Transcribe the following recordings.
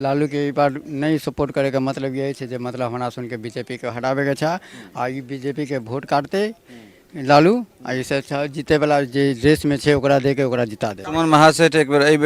लालूके ई बार नहि सपोर्ट करैके मतलब इएह छै जे मतलब हमरा सुनके बी जे पी के हटाबैके छै आ ई बी जे पी के वोट काटतै लालू आ एहिसँ अच्छा जीतैवला जे रेसमे छै ओकरा दऽ कऽ ओकरा जिता देतै। सुमन महासेठ एक बेर एहि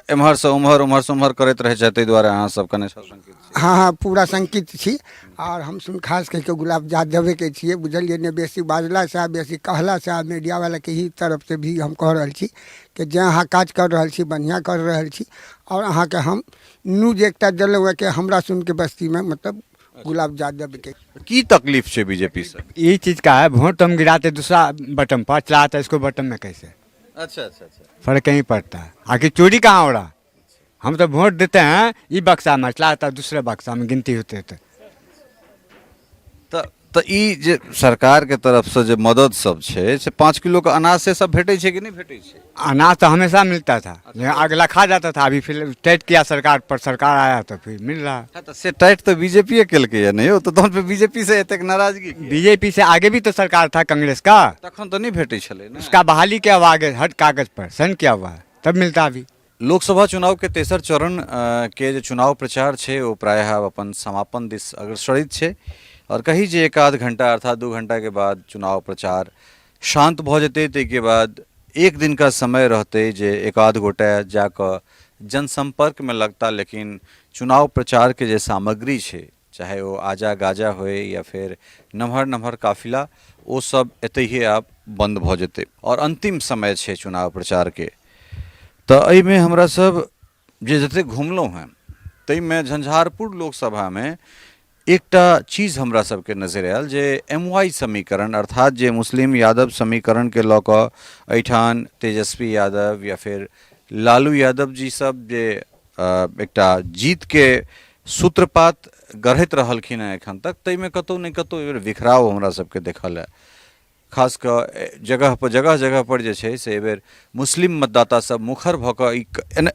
एम्हरसँ ओम्हर ओम्हरसँ ओम्हर करैत रहै छथि ताहि दुआरे अहाँ सब कने सशंकित छी। हँ हँ पूरा शंकित छी आओर हम सुन खास कहि कऽ गुलाब यादवेके छियै बुझलियै ने बेसी बाजलासँ बेसी कहलासँ आ मीडियावलाके ही तरफसँ भी हम कहि रहल छी कि जे अहाँ काज कऽ रहल छी बढ़िआँ कऽ रहल छी आओर अहाँके हम न्यूज एकटा देलहुँ हँ कि हमरा सुनके बस्तीमे मतलब गुलाब यादवके की तकलीफ छै बीजेपी से ये चीज़ का है वोट तो हम गिराते दूसरा बटन पर चला आता इसको बटन में कैसे अच्छा अच्छा अच्छा फर्क नहीं पड़ता है आखिर चोरी कहाँ हो रहा हम तो वोट देते हैं ये बक्सा में चला आता दूसरे बक्सा में गिनती होते होते तऽ तऽ ई जे सरकारके तरफसँ जे मदद सब छै से 5 किलोके अनाज से सब भेटै छै कि नहि भेटै छै अनाज तो हमेशा मिलता था लेकिन अगला खा जाता था अभी फिर टाइट किया सरकार पर सरकार आया तो फिर मिल रहा हँ तऽ से टाइट तऽ बीजेपीए केलकैए ने यौ तऽ तहन फेर बीजेपी से एतेक नाराजगी किया? बीजेपी से आगे भी तो सरकार था कांग्रेस का तखन तऽ नहि भेटै छलै ने उसका बहाली किया हुआ आगे हर कागज पर साइन किया हुआ है तब मिलता अभी लोकसभा चुनाव के तेसर चरण के जे चुनाव प्रचार छै ओ प्रायः आब अपन समापन दिस अग्रसरित छै आओर कही जे एक आध घंटा अर्थात 2 घंटा के बाद चुनाव प्रचार शान्त भऽ जेतै ताहिके बाद एक दिनका समय रहतै जे एक आध गोटे जाकऽ जनसम्पर्कमे लगता लेकिन चुनाव प्रचारके जे सामग्री छै चाहे ओ आजा गाजा होय या फेर नमहर नमहर काफिला ओ सब एतहिए आब बन्द भऽ जेतै आओर अन्तिम समय छै चुनाव प्रचारके तऽ एहिमे हमरा सब जे जतेक घुमलहुँ हेँ ताहिमे झंझारपुर लोकसभामे एकटा चीज हमरा सबके नजरि आयल जे एम वाई समीकरण अर्थात जे मुस्लिम यादव समीकरणके लऽ कऽ एहिठाम तेजस्वी यादव या फेर लालू यादव जी सब जे एकटा जीतके सूत्रपात गढ़ैत रहलखिन हेँ एखन तक ताहिमे कतहु ने कतहु एहिबेर बिखराव हमरा सबके देखल हँ खास कऽ जगह पर जगह जगह पर जे छै से एहिबेर मुस्लिम मतदाता सब मुखर भऽ कऽ ई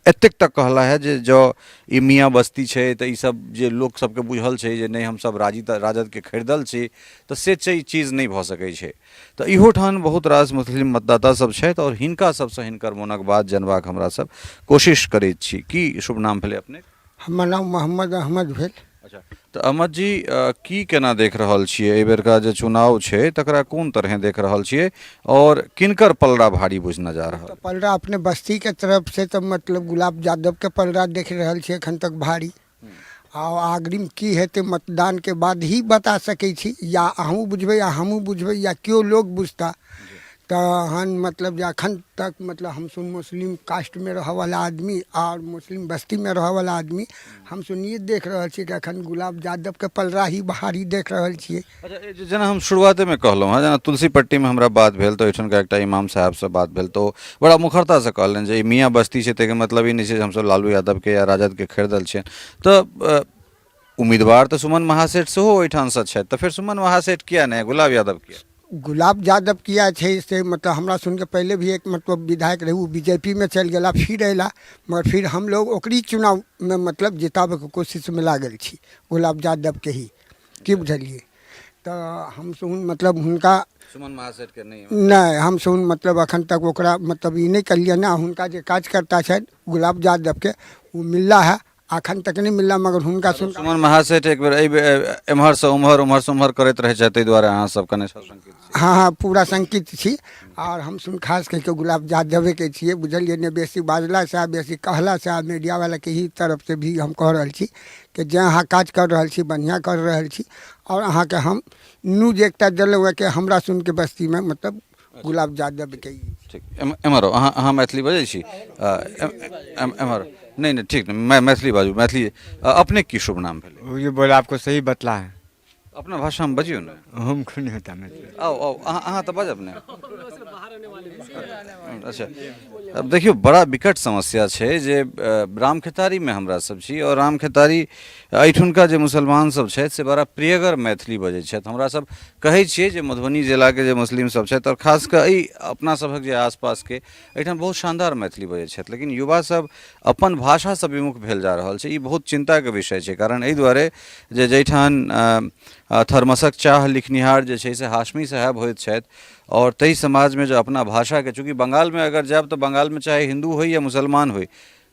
एतेक तक कहला है जे जँ ई मियाँ बस्ती छै तऽ ई सब जे लोक सबके बुझल छै जे नहि हमसब राजदके खरीदल छी तऽ से चीज नहि भऽ सकै छै तऽ इहो ठाम बहुत रास मुस्लिम मतदाता सब छथि आओर हिनका सबसँ हिनकर मोनक बात जनबाक हमरा सब कोशिश करैत छी की शुभ नाम भेलै अपने हमर नाम मोहम्मद अहमद भेल अच्छा तऽ अहमद जी की केना देख रहल छियै एहि बेरका जे चुनाव छै तकरा कोन तरहे देख रहल छियै आओर किनकर पलड़ा भारी बुझना जा रहल तऽ पलड़ा अपने बस्तीके तरफसँ तऽ मतलब गुलाब यादवके पलड़ा देख रहल छियै एखन तक भारी आ अग्रिम की हेतै मतदानके बाद ही बता सकै छी या अहूँ बुझबै या हमहूँ बुझबै या केओ लोक बुझता तहन मतलब जे अखन तक मतलब हम सुन मुस्लिम कास्टमे रहऽवला आदमी आओर मुस्लिम बस्तीमे रहऽवला आदमी हम सुनिए देख रहल छियै कि अखन गुलाब यादवके पलड़ा ही भारी देख रहल छियै अच्छा ई जे जेना हम शुरुआतेमे कहलहुँ हँ जेना तुलसी पट्टीमे हमरा बात भेल तऽ ओहिठामका एकटा इमाम साहेबसँ बात भेल तऽ ओ बड़ा मुखरतासँ कहलनि जे ई मियाँ बस्ती छै ताहिके मतलब ई नहि छै जे हमसभ लालू यादवके या राजदके खरीदल छियनि तऽ उम्मीदवार तऽ सुमन महासेठ सेहो ओहिठामसँ छथि तऽ फेर सुमन महासेठ किया नहि गुलाब यादव किया गुलाब यादव किया छै से मतलब हमरा सुनके पहले भी एक मतलब विधायक रहे ओ बी जे पी में चलि गेला फिर अयला मगर फिर हम लोग ओकरी चुनावमे मतलब जिताबैके कोशिशमे लागल छी गुलाब यादवके ही की बुझलियै तऽ हम सुन मतलब हुनका सुमन महासेठ के नहि नहि हम सुन मतलब अखन तक ओकरा मतलब ई नहि कलियै ने हुनका जे कार्यकर्ता छथि गुलाब यादवके ओ मिलला है अखन तक नहि मिलला मगर हुनका सुन सुमन महासेठ एक बेर एहि एम्हरसँ ओम्हर ओम्हरसँ ओम्हर करैत रहै छथि ताहि दुआरे अहाँ सब कने सशंकित छी हँ हँ पूरा शंकित छी आओर हम सुन खास कहि कऽ गुलाब यादवेके छियै बुझलियै ने बेसी बाजलासँ आ बेसी कहलासँ आ मीडियावलाके ही तरफसँ भी हम कहि रहल छी कि जे अहाँ काज कऽ रहल छी बढ़िआँ कऽ रहल छी आओर अहाँके हम न्यूज एकटा देलहुँ हँ कि हमरा सुनके बस्तीमे मतलब गुलाब यादवके ई ठीक एम्हर आउ अहाँ अहाँ मैथिली बजै छी एम्हर नहि नहि ठीक मैथिली बाजू मैथिली अपने की शुभ नाम भेलै वो ये बोला आपको सही बतला है अपना भाषामे बजियौ ने हमको नहीं होता मैथिली आउ आउ अहाँ अहाँ तऽ बाजब ने अच्छा अब देखियौ बड़ा विकट समस्या छै जे रामखेतारीमे हमरा सब छी आओर रामखेतारी एहिठुनका जे मुसलमान सब छथि से बड़ा प्रियगर मैथिली बजै छथि हमरा सब कहै छियै जे मधुबनी जिलाके जे मुस्लिम सब छथि आओर खास कऽ एहि अपना सभक जे आसपासके एहिठाम बहुत शानदार मैथिली बजै छथि लेकिन युवा सब अपन भाषासँ विमुख भेल जा रहल छै ई बहुत चिन्ताके विषय छै कारण एहि दुआरे जे जाहिठाम थर्मसक चाह लिखनिहार जे छै से हाशमी साहेब होइत छथि आओर ताहि समाजमे जे अपना भाषाके चूँकि बंगालमे अगर जायब तऽ बंगालमे चाहे हिन्दू होइ या मुसलमान होइ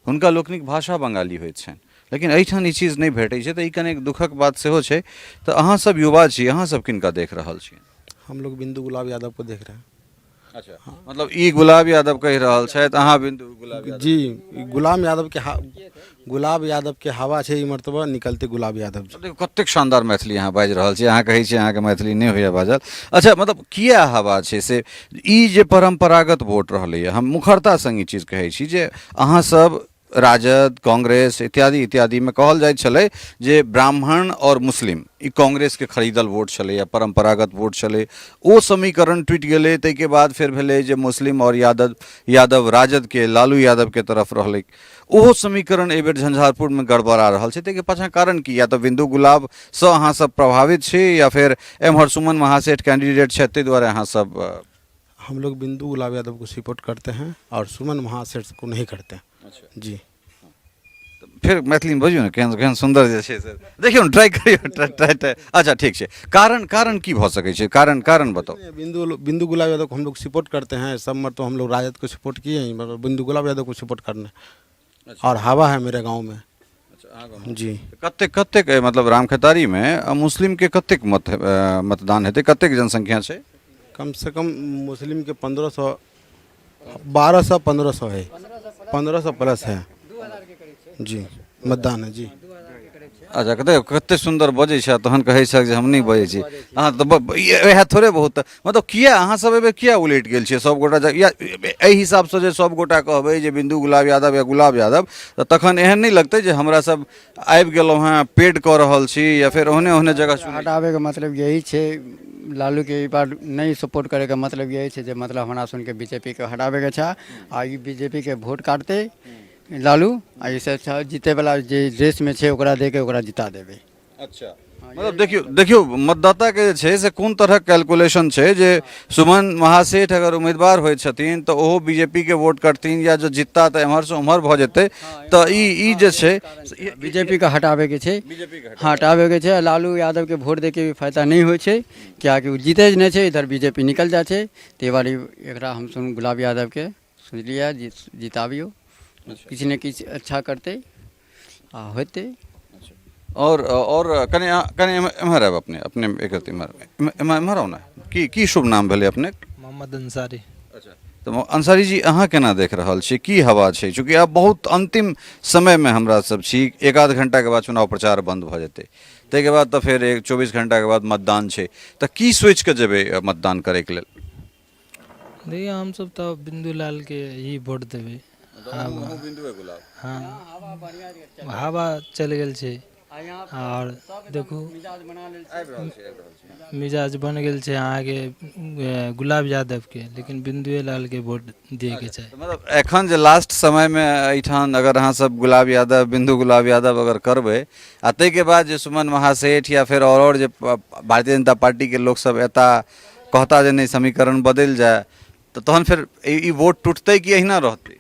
हुनका लोकनिक भाषा बंगाली होइत छनि लेकिन एहिठाम ई चीज नहि भेटै छै, तऽ ई कनेक दुखक बात सेहो छै। तऽ अहाँसभ युवा छी, अहाँसभ किनका देख रहल छी? हम लोग बिंदु गुलाब यादव को देख रहे हैं। अच्छा, मतलब ई गुलाब यादव कहि रहल छथि, अहाँ बिंदु गुलाब यादव? जी, गुलाम यादव के गुलाब यादव के हवा छै ई मर्तबा, निकलते गुलाब यादव जी। देखियौ कतेक शानदार मैथिली अहाँ बाजि रहल छी, अहाँ कहै छी अहाँके मैथिली नहि होइए बाजल। अच्छा, मतलब किया हवा छै से ई जे परम्परागत वोट रहलैए, हम मुखरता सङ्ग ई चीज कहै छी जे अहाँसभ राजद, कांग्रेस इत्यादि इत्यादिमे कहल जाइत छलै जे ब्राह्मण आओर मुस्लिम ई कांग्रेसके खरीदल वोट छलै या परम्परागत वोट छलै, ओ समीकरण टूटि गेलै। ताहिके बाद फेर भेलै जे मुस्लिम आओर यादव यादव राजदके, लालू यादवके तरफ रहलै, ओहो समीकरण एहिबेर झंझारपुरमे गड़बड़ा रहल छै। ताहिके पाछाँ कारण की? या तऽ बिन्दु गुलाबसँ अहाँसभ प्रभावित छी या फेर एम्हर सुमन महासेठ कैंडिडेट छथि ताहि दुआरे अहाँसभ? हम लोग बिंदु गुलाब यादव को सपोर्ट करते हैं और सुमन महासेठ को नहीं करते हैं। अच्छा। जी। फेर मैथिलीमे बजियौ ने, केहन केहन सुन्दर जे छै से देखियौ ने, ट्राइ करियौ, ट्राइ ट्राइ ट्राइ। अच्छा, ठीक छै। कारण कारण की भऽ सकै छै? कारण कारण बताउ। बिंदु बिंदु गुलाब यादव को हम लोग सपोर्ट करते हैं। सब मर तो हम लोग राजद को सपोर्ट किए हैं, मगर बिंदु गुलाब यादव को सपोर्ट करना और हवा है मेरे गांव में जी। कतेक कतेक मतलब रामखेतारीमे मुस्लिमके कतेक मत मतदान हेतै? कतेक जनसंख्या छै? कम से कम मुस्लिम के 1500, 1200, 1500 है, 1500 प्लस है जी मतदान है जी। अच्छा, कते कते सुन्दर बजै छै, तहन कहै छै जे हम नहि बजै छी। अहाँ तऽ इएह थोड़े बहुत, मतलब किया अहाँ सब एहिबेर किया उलटि गेल छियै सब गोटा? या एहि हिसाबसँ जे सब गोटा कहबै जे बिन्दु गुलाब यादव या गुलाब यादव, तऽ तखन एहन नहि लगतै जे हमरा सब आबि गेलहुँ हेँ, पेड कऽ रहल छी या फेर ओहने ओहने जगह चुनै छी? हटाबैके मतलब यही छै, लालूके ई बार नहि सपोर्ट करैके मतलब यही छै जे मतलब हमरा सुनके बीजेपीके हटाबैके छै आ ई बीजेपीके वोट काटतै लालू, आ एहिसँ अच्छा जीतैवला जे रेसमे छै ओकरा दऽ कऽ ओकरा जिता देबै। अच्छा, मतलब देखियौ देखियौ, मतदाताके जे छै से कोन तरहक कैलकुलेशन छै जे सुमन महासेठ अगर उम्मीदवार होइ छथिन तऽ ओहो बीजेपीके वोट करथिन, या जो जितता तऽ एम्हरसँ ओम्हर भऽ जेतै, तऽ ई ई जे छै बीजेपीके हटाबैके छै, हटाबैके छै। लालू यादवके वोट दैके भी फायदा नहि होइ छै, किएकि ओ जीतै नहि छै, इधर बीजेपी निकलि जाइ छै। ताहि दुआरे एकरा हम सुन गुलाब यादवके सोचलियै जिताबियौ, किछु ने किछु अच्छा करतै आ होतै। आओर आओर कनि कनि एम्हर आयब, अपने अपने एक रत्ती एम्हर एम्हर एम्हर आउ ने। की की शुभ नाम भेलै अपने? मोहम्मद अंसारी। अच्छा, तऽ अंसारी जी, अहाँ केना देख रहल छी, की हवा छै? चूँकि आब बहुत अन्तिम समयमे हमरा सब छी, एक आध घंटाके बाद चुनाव प्रचार बन्द भऽ जेतै, ताहिके बाद तऽ फेर 24 घंटाके बाद मतदान छै, तऽ की सोचि कऽ जेबै मतदान करैके लेल? देखिए, हमसब तऽ बिन्दु लालके ही वोट देबै। हँ, हवा चलि गेल छै आओर देखू मिजाज बनि गेल छै अहाँके गुलाब यादवके, लेकिन बिन्दुए लालके वोट दियैके छै। मतलब एखन जे लास्ट समयमे एहिठाम अगर अहाँसब गुलाब यादव, बिन्दु गुलाब यादव अगर करबै आ ताहिके बाद जे सुमन महासेठ या फेर आओर आओर जे भारतीय जनता पार्टीके लोकसब एता, कहता जे नहि समीकरण बदलि जाय, तऽ तहन फेर ई वोट टूटतै कि एहिना रहतै?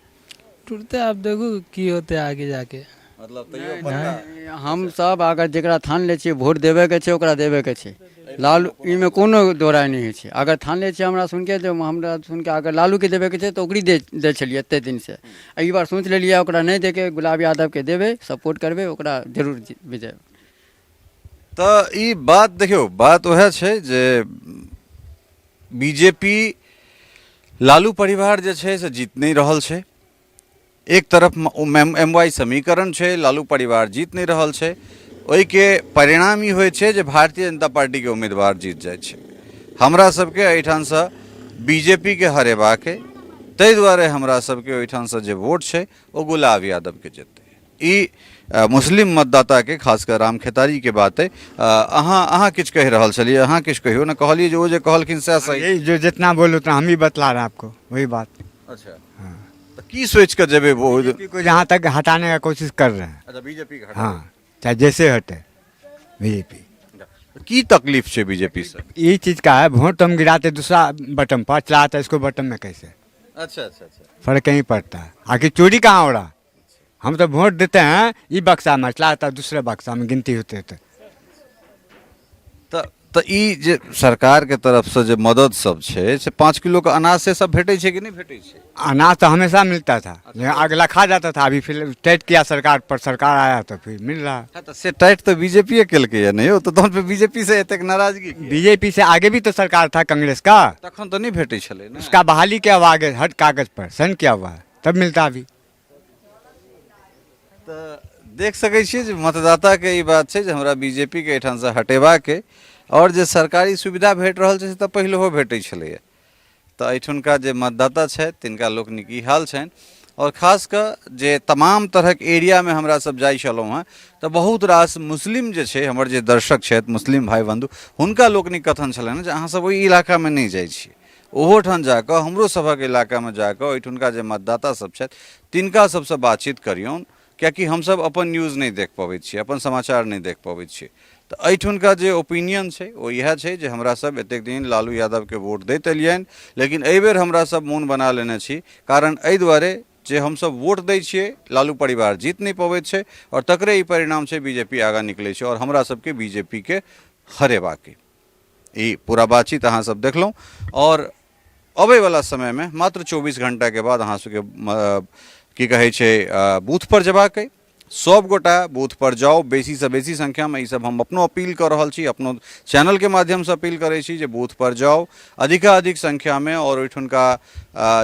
टूटतै, आब देखू की होतै आगे जाके। मतलब तैयो पता हम सब अगर जकरा ठान लै छियै वोट देबेके छै, ओकरा देबेके छै लालू, एहिमे कोनो दोहराइ नहि होइ छै। अगर ठान लै छियै हमरा सुनिके जे हमरा सुनिके अगर लालूके देबेके छै तऽ ओकरे दै छलियै एते दिनसँ। एहि बार सोचि लेलियै ओकरा नहि दैके, गुलाब यादवके देबै, सपोर्ट करबै ओकरा, जरूर विजय। तऽ ई बात देखियौ, बात उएह छै जे बीजेपी लालू परिवार जे छै से जीत नहि रहल छै। एक तरफ एम वाई समीकरण छै, लालू परिवार जीत नहि रहल छै, ओहिके परिणाम ई होइ छै जे भारतीय जनता पार्टीके उम्मीदवार जीत जाइ छै। हमरा सबके एहिठामसँ बीजेपीके हरेबाक अइ, ताहि दुआरे हमरा सबके ओहिठामसँ जे वोट छै ओ गुलाब यादवके जेतै। ई मुस्लिम मतदाताके, खास कऽ राम खेतारीके बात अइ। अहाँ अहाँ किछु कहि रहल छलियै, अहाँ किछु कहियौ ने। कहलियै जे ओ जे कहलखिन सएह सही? यही जो जितना बोलो उतना हम ही बतला रहे हैं आपको वही बात। अच्छा, तऽ की सोचि कऽ जेबै वो? बीजेपी को जहाँ तक हटाने का कोशिश कर रहे हैं। अच्छा, बीजेपी के? हाँ, चाहे जैसे हटे बीजेपी। की तकलीफ छै बीजेपी से? ये चीज़ का है, वोट तो हम गिराते दूसरा बटन पर, चलाते इसको बटन में, कैसे? अच्छा अच्छा अच्छा। फर्क कहीं पड़ता है? आखिर चोरी कहाँ हो रहा? हम तो वोट देते हैं ये बक्सा में, चला आता दूसरे बक्सा में, गिनती होते होते। तऽ तऽ ई जे सरकारके तरफसँ जे मदद सब छै से 5 किलोके अनाज से सब भेटै छै कि नहि भेटै छै? अनाज तो हमेशा मिलता था, लेकिन अगला खा जाता था। अभी फिर टाइट किया सरकार पर, सरकार आया तो फिर मिल रहा। हँ, तऽ से टाइट तऽ बीजेपीए केलकैए ने यौ, तऽ तहन फेर बीजेपी से एतेक नाराजगी किया? बीजेपी से आगे भी तो सरकार था कांग्रेस का, तखन तऽ नहि भेटै छलै ने। उसका बहाली किया हुआ, आगे हर कागज पर साइन किया हुआ है तब मिलता अभी। तऽ देख सकै छियै जे मतदाताके ई बात छै जे हमरा बीजेपीके एहिठामसँ हटेबाक अइ, आओर जे सरकारी सुविधा भेट रहल छै से तऽ पहिलहो भेटै छलैए। तऽ एहिठुनका जे मतदाता छथि तिनका लोकनिक ई हाल छनि। आओर खास कऽ जे तमाम तरहक एरियामे हमरा सब जाइ छलहुँ हेँ तऽ बहुत रास मुस्लिम जे छै, हमर जे दर्शक छथि मुस्लिम भाइ बन्धु, हुनका लोकनिक कथन छलनि जे अहाँसब ओहि इलाकामे नहि जाइ छी, ओहोठाम जाकऽ हमरो सभक इलाकामे जाकऽ ओहिठुनका जे मतदाता सब छथि तिनका सबसँ बातचीत करियौन, कियाकि हमसब अपन न्यूज नहि देख पबैत छियै, अपन समाचार नहि देख पबैत छियै। तऽ एहिठुनका जे ओपिनियन छै ओ इएह छै जे हमरा सब एतेक दिन लालू यादवके वोट दैत एलियनि, लेकिन एहिबेर हमरा सब मोन बना लेने छी, कारण एहि दुआरे जे हमसब वोट दै छियै लालू परिवार जीत नहि पबैत छै, आओर तकरे ई परिणाम छै बीजेपी आगाँ निकलै छै, आओर हमरा सबके बीजेपीके हरेबाक अइ। ई पूरा बातचीत अहाँ सब देखलहुँ, आओर अबैवला समयमे मात्र 24 घण्टाके बाद अहाँ सबके की कहै छै बूथपर जेबाक अइ। सब गोटा बूथपर जाउ, बेसीसँ बेसी संख्यामे। ई सब हम अपनो अपील कऽ रहल छी, अपनो चैनलके माध्यमसँ अपील करै छी जे बूथपर जाउ अधिकाधिक संख्यामे, आओर ओहिठुनका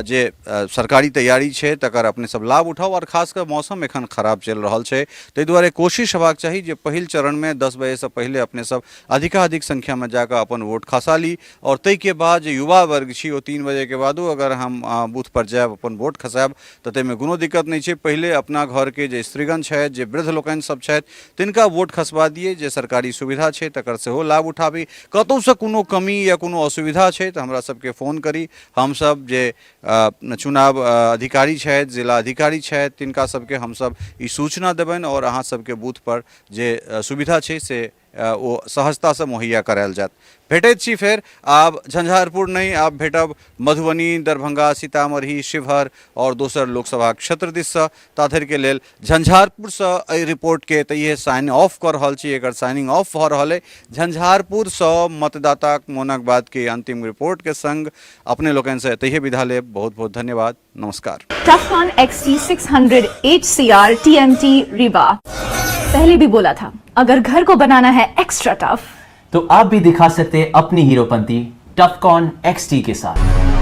जे सरकारी तैयारी छै तकर अपने सब लाभ उठाउ। आओर खास कऽ मौसम एखन खराब चलि रहल छै, ताहि दुआरे कोशिश हेबाक चाही जे पहिल चरणमे 10 बजेसँ पहिले अपने सब अधिकाधिक संख्यामे जाकऽ अपन वोट खसा ली, आओर ताहिके बाद जे युवा वर्ग छी ओ 3 बजेके बादो अगर हम बूथपर जायब अपन वोट खसायब तऽ ताहिमे कोनो दिक्कत नहि छै। पहिले अपना घरके जे स्त्रीगण छथि, जे वृद्ध लोकनि सब छथि, तिनका वोट खसबा दियै, जे सरकारी सुविधा छै तकर सेहो लाभ उठाबी। कतहुसँ कोनो कमी या कोनो असुविधा छै तऽ हमरा सबके फोन करी, हमसब जे चुनाव अधिकारी छथि, जिला अधिकारी छथि, तिनका सबके हमसब ई सूचना देबनि, आओर अहाँ सबके बूथपर जे सुविधा छै से ओ सहजतासँ मुहैया करायल जायत। भेटैत छी फेर आब झंझारपुर नहि, आब भेटब मधुबनी, दरभंगा, सीतामढ़ी, शिवहर आओर दोसर लोकसभा क्षेत्र दिससँ। ताधरिके लेल झंझारपुरसँ एहि रिपोर्टके एतहिए साइन ऑफ कऽ रहल छी। एकर साइनिंग ऑफ भऽ रहल अइ झंझारपुरसँ मतदाताक मोनक बातके अंतिम रिपोर्टके संग अपने लोकनिसँ एतहिए विदा लेब। बहुत बहुत धन्यवाद, नमस्कार। Tufcon XT600 HCR TMT Rewa। पहले भी बोला था, अगर घर को बनाना है एक्स्ट्रा टफ तो आप भी दिखा सकते हैं अपनी हीरोपंती टफकॉन XT के साथ।